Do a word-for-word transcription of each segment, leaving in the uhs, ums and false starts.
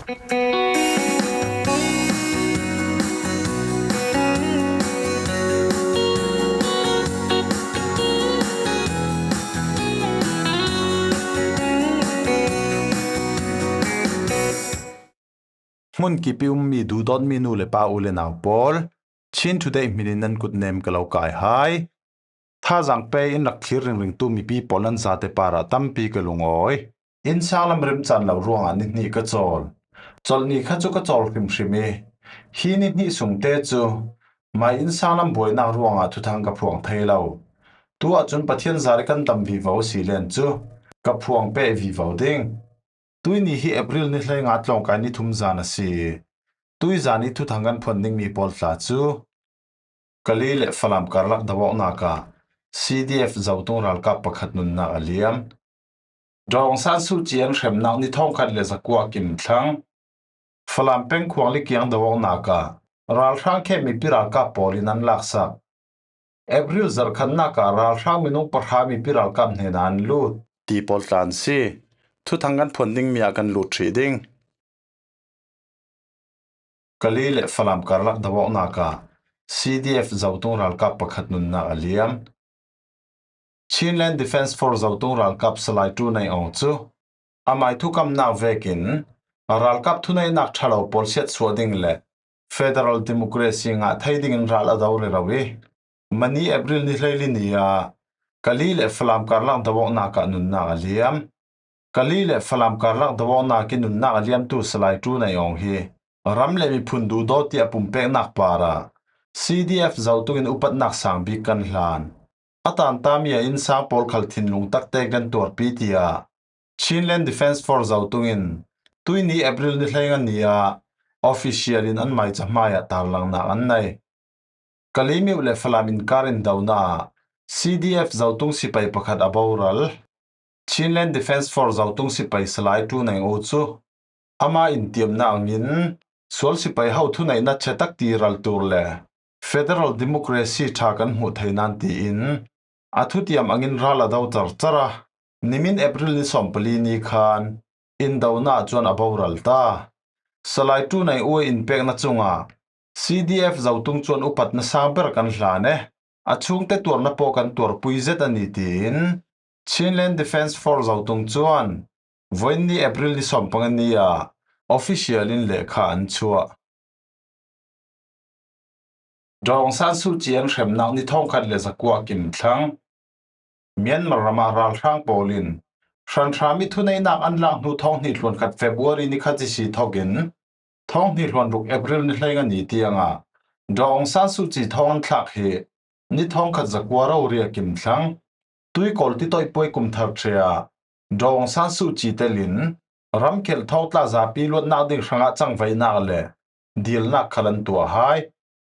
Hmun kip i ummi duhdawtmi nu le pa, u le nau pawl, Chin Today hminin nan kutnem ka lo kai hai. Thazang pei in rak thlir ringringtu mipi pawl nan zate parah tampi ka lungawi. Innsang lam remchan lo ruangah ni hnih ka chawl. Chawlhni kha cu ka chawl hrimhrim i, hi ni hnih sungte cu mai innsang lam buainak ruangah thuthang ka phuang thei lo. Tu ahcun Pathian zari kan dam vivo si len cu ka phuang peh vivo ding. Tuihni hi April ni hleinga tlawngkai ni thum zan a si. Tuizan i thuthang kan phuan dingmi pawl tla cu Kalay le Falam karlak do awknak ah C D F Zotung ralkap pakhat nunnak a liam. Daw Aung San Suu Kyi an hremnak ni thawngkhat le zakua kim thlang. Falam peng khuangli kiang do awknak ah ralhrang khe mipi ralkap pawl in an laksak. April zarhkhatnak ah ralhrang minung pahra mipi ralkap hnenah an lut ti pawl tla an si. Thuthang kan phuan dingmi ah kan lut hrih ding. Kalay le Falam karlak do awknak ah C D F Zotung ralkap pakhat nunnak a liam. Chinland Defence Force Zotung ralkap Salai Tu Naing Aung cu amai thukamnak vekin a ralkap thuneihnak ṭhalo pawl siatsuah ding le federal democracy ngah thei dingin ral a do rero i, mani April ni hleili ni ah Kalay le Falam karlak do awknak ah nunnak a liam. Kalay le Falam karlak do awknak i nunnak a liamtu Salai Tu Naing Aung hi ram le miphun duhdawt i a pumpeknak parah C D F Zotung in upatnak sang bik kan hlan. A tantami a innsang pawl khal thinlung takte kan tuarpi, tiah Chinland Defence Force Zotung in tuihni April ni hleinga ni ah official in an maica hmaiah tarlangnak an nei. Kalay miu le Falam inkar indona ah C D F Zotung sipai pakhat a boral Chinland Defence Force Zotung sipai Salai Tu Naing Aung cu ama in tiamnak angin sual sipai ho thuneihna chetak ti raltur le federal democracy ṭha kan hmuh thei nan tiin a thutiam angin ral a do carcar a, nimin April ni sawmpali ni khan indona ah chuan a boral ta. Salai Tu Naing Aung inpekna chungah C D F Zotung chuan upatna sang ber kan hlan e, a chhungte tuarna pawh kan tuarpui zet a ni, tiin Chinland Defence Force Zotung chuan vawiin ni April ni sawmpanga ni ah official in lehkha an chhuah. Daw Aung San Suu Kyi an hremnak ni thawngkhat le zakua kim thlang. Myanmar ramah ralhrang pawl in hranhram i thuneihnak an lak hnu thawng hnih hluan khat February ni khat isi thokin thawng hnih hluan ruk April ni hleinga ni tiangah Daw Aung San Suu Kyi thawng an thlak hi ni thawngkhat zakua rori a kim thlang. Tuikawl titawihpuai kum thar ṭhea Daw Aung San Suu Kyi telin ramkhelh thawngtlak zapi luatnak ding hrangah cangvaihnak le dilnak khal an tuah hai.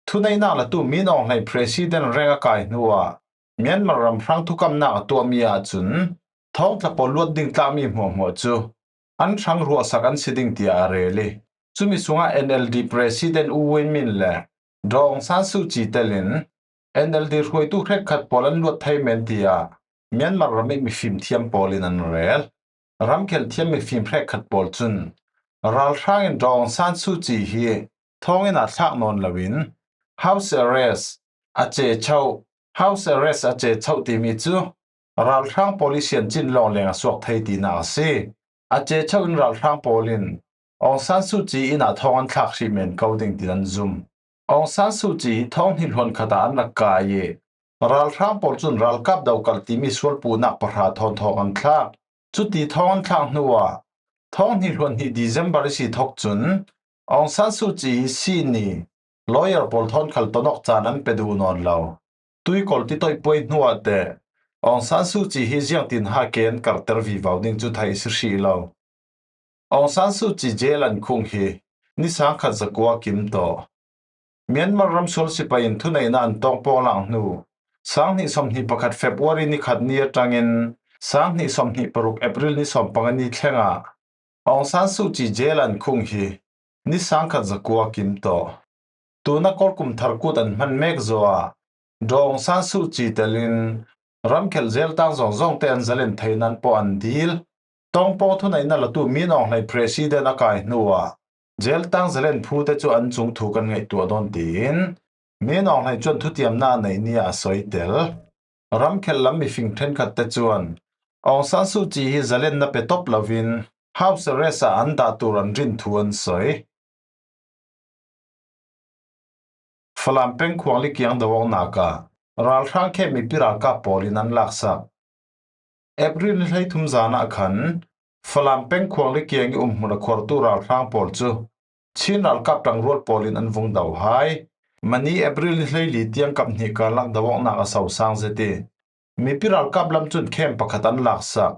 Thuneihnak latu Min Aung Hlaing President reng a kai hnuah Myanmar ram hrang thukamnak a tuahmi ahcun thawngtla pawl luat ding tlakmi hmuahhmuah cu an hrang ruahsak an si ding, tiah a rel i, cumi sungah N L D President U Win Myint le Daw Aung San Suu Kyi telin N L D hruaitu hrekkhat pawl an luat thei men, tiah Myanmar ram i mifim thiam pawl in an rel. Ramkhelh thiam mifim hrekkhat pawl cun ralhrang in Daw Aung San Suu Kyi hi thawnginn ah thlak nawn loin house arrest a che chauh, house arrest a che chauh timi cu ralhrang pawl i siancin lawngleng a suak thei tinak a si. A che chauh in ralhrang pawl in Aung San Suu Kyi inn ah thawng an thlak hrih men ko ding tin an zum. Aung San Suu Kyi hi thawng hnih hluan khat ah an rak kai i ralhrang pawl cun ralkap dokalh timi sual puhnak pahra thawn thawng an thlak. Cuti thawng an thlak hnuah thawng hnih hluan hnih December isi thawk cun Aung San Suu Kyi hi sihni lawyer pawl thawn khal tonawk caan an pe duh nawn lo. Tuikawl titawihpuai hnuah teh Aung San Suu Kyi hi ziangtin ha ke an karhter vivo ding cu theih si hrih lo. Aung San Suu Kyi jail an khung hi ni sangkhat zakua kim tawh. Myanmar ram sual sipai in thuneihna an tawngpawng lak hnu, sanghnih sawmhnih pakhat February ni khat ni aṭangin sanghnih sawmhnih paruk April ni sawmpanga ni thlengah Aung San Suu Kyi jail an khung hi ni sangkhat zakua kim tawh. Tuna Kawl kum thar kut an hman mek zawh ah Daw Aung San Suu Kyi telin ramkhelh jail tang zawngzawngte an zalen thei nan pawh an dil. Tawngpawng thuneihna latu Min Aung Hlaing President a kai hnuah Jail tang zalen phute chu an chungthu kan ngaihtuah dawn, tiin Min Aung Hlaing chuan thutiamna a neih nia a sawi tel. Ramkhelh lam mifing ṭhenkhatte chuan Aung San Suu Kyi hi zalenna pe tawp lovin house arrest-ah an dah tur an rin thu an sawi. Falam peng Khuangli kiang do-awknakah ralhrang khep mipi ralkap pawlin an laksak. April ni hleithum zanah khan Falam peng Khuangli kiang i umhmun a khawrtu ralhrang pawl chu Chin ralkap ṭangrual pawlin an vung do hai. Mani April ni hleili tiang kap hnih karlak do-awknak a sosang zet i, mipi ralkap lam chuan khep pakhat an laksak.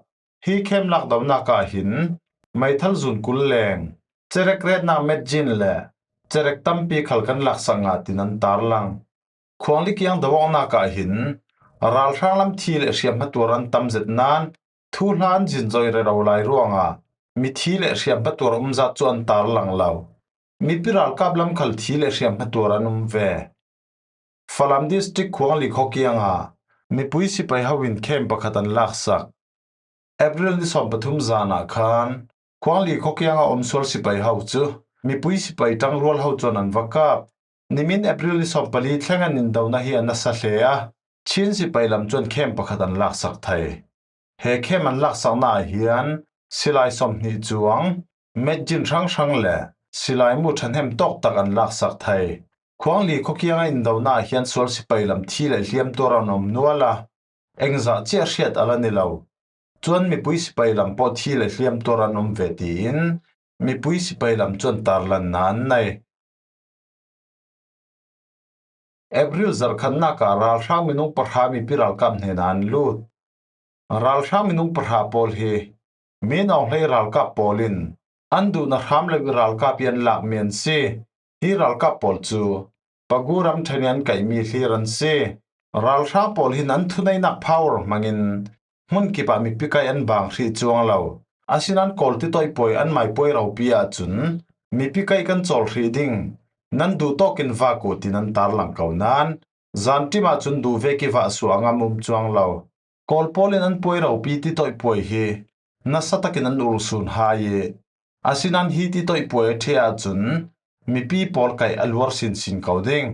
Hi khep lakdonakah hin meithal zun kul leng, cherek retnak metjin leh cherek tampi khal kan laksak ngah, tiin an tarlang. Khuangli kiang do-awknakah hin ralhrang lam thi leh hriamhma tuar an tam zet nan, thuhla an zin zawi rero lai ruangah mithi leh hriamhma tuar um zat chu an tarlang lo. Mipi ralkap lam khal thi leh hriamhma tuar an um ve. Falam District Khuangli khaw kianga mipui sipai hoin khep pakhat an laksak. April ni sawm pathum zanah khan Khuangli khaw kianga awm sual sipai ho chu mipui sipai ṭangrual ho chuan an va kap. Nimin April ni sawm pali thlenga indona hi a nasa hle a, Chin sipai lam chuan khep pakhat an laksak thei. He khep an laksaknaah hian silai sawmhnih chuang, metjin hrang hrang leh silai mu ṭhahnem tawk tak an laksak thei. Khuangli khaw kianga indonaah hian sual sipai lam thi leh hliam tuar an awm nual a, engzah chiah hriat a la ni lo. Chuan mipui sipai lam pawh thi leh hliam tuar an awm ve, tiin mipui sipai lam chuan tarlanna an nei. April zarhkhatnakah ralhrang minung pahra mipi ralkap hnena an lut. Ralhrang minung pahra pawl hi Min Aung Hlaing ralkap pawlin an duhna hram lo i ralkap i an lak mi an si. Hi ralkap pawl chu Pagu ramṭhen i an kaih mi hlir an si. Ralhrang pawl hin an thuneinak power hmangin hmun kipah mipi kaih an bang hrih chuang lo. Asinan Kawlti tawihpuai an mai puai ropi ah chun mipi kaih kan chawl hrih ding, nan duh tawkin vak u, tiin an tarlang ko nan, zan ṭimah chun duh vek i vah suah a ngam um chuang lo. Kawl pawlin an puai ropi ti tawihpuai hi nasa takin an urhsun hai i, asinan hi ti tawihpuai a ṭhe ah chun mipi pawl kaih a luar sin sin ko ding.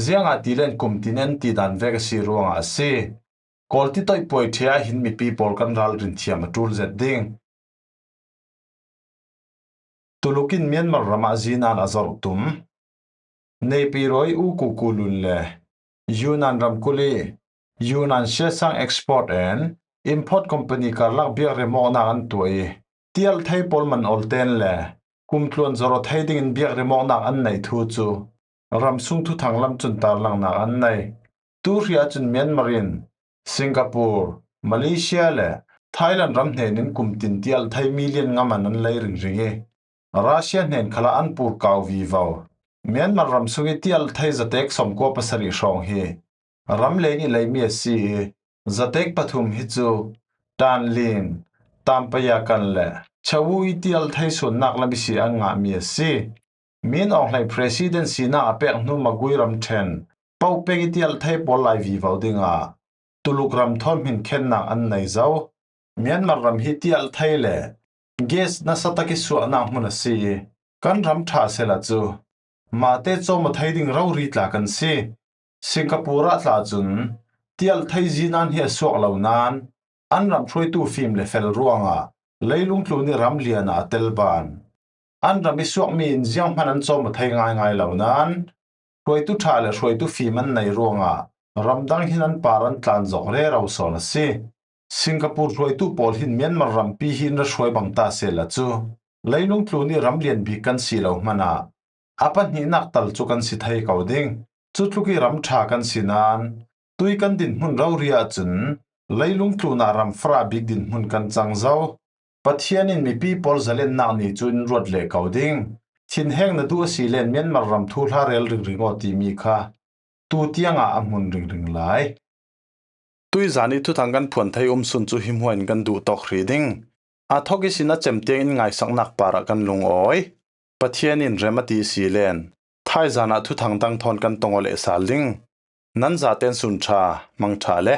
Ziangahtile kum tin en tih dan vek a si ruangah a si. Kawlti tawihpuai ṭhea hin mipi pawl kan ralrin thiam a ṭul zet ding. Tulukin Myanmar ramah zinan a zawrh tum. Naypyidaw U Kuku Lun leh Yunnan ramkulh i Yunnan Shesang Export and Import Company karlak biak remawknak an tuah i, tialhthei pawl man awlten leh kum tluan zawrawh thei dingin biak remawknak an neih thu chu ramsung thuthang lam chun tarlangnak an nei. Tu hriah chun Myanmar in Singapore, Malaysia leh Thailand ram hnenin kum tin tialhthei million ngam an lei ringring i, Russia hnen khalah an pur kau vivo. Myanmar ram sung i tialhthei zatek sawmkua pasarih hrawng hi ram leng i lei mi a si i, zatek pathum hi chu Tanlin, Tampayakan leh Chawu i tialhthei sunnak lam i si an ngah mi a si. Min Aung Hlaing presidency-nak a pek hnu Magway ramṭhen Pauk peng i tialhthei pawl lai vivo dinga Tuluk ram thawn hmin khennak an nei zo. Myanmar ram hi tialhthei leh gas nasa tak i suahnak hmun a si i, kan ram ṭha sela chu mahte chawm a thei ding rori tla kan si. Singapore-ah tla chun tialhthei zinan hi a suak lo nan, an ram hruaitu fim leh fel ruangah leilung tlun i ram lianah a tel ban. An ram i suak mi in zianghman an chawm a thei ngai ngai lo nan, hruaitu ṭha leh hruaitu fim an nei ruangah ram dang hin an par an tlan zawk rero sawn a si. Singapore hruaitu pawl hin Myanmar rampi hi in ra hruai bang ta sela chu, leilung tlun i ram lian bik kan si lo hmanah a pahnihnak tal chu kan si thei ko ding. Chu tluk i ram ṭha kan si nan, tui kan dinhmun rori ah chun leilung tlunah ram fara bik dinhmun kan chang zo. Pathian in mipi pawl zalennak ni chu in ruat leh ko ding. Thinhengna duh a si len Myanmar ram thuhla rel ringring aw tih mi kha tu tiangah a hmun ringring lai. Tuizan i thuthang kan phuan thei um sun chu himhuain kan duh tawk hrih ding. A thawk i sin a chem tiang in ngaisaknak parah kan lungawi. Pathian in rem a ti si len, thaizanah thuthang dang thawn kan tawng aw leh sal ding. Nan zaten sun ṭha, hmang ṭha le.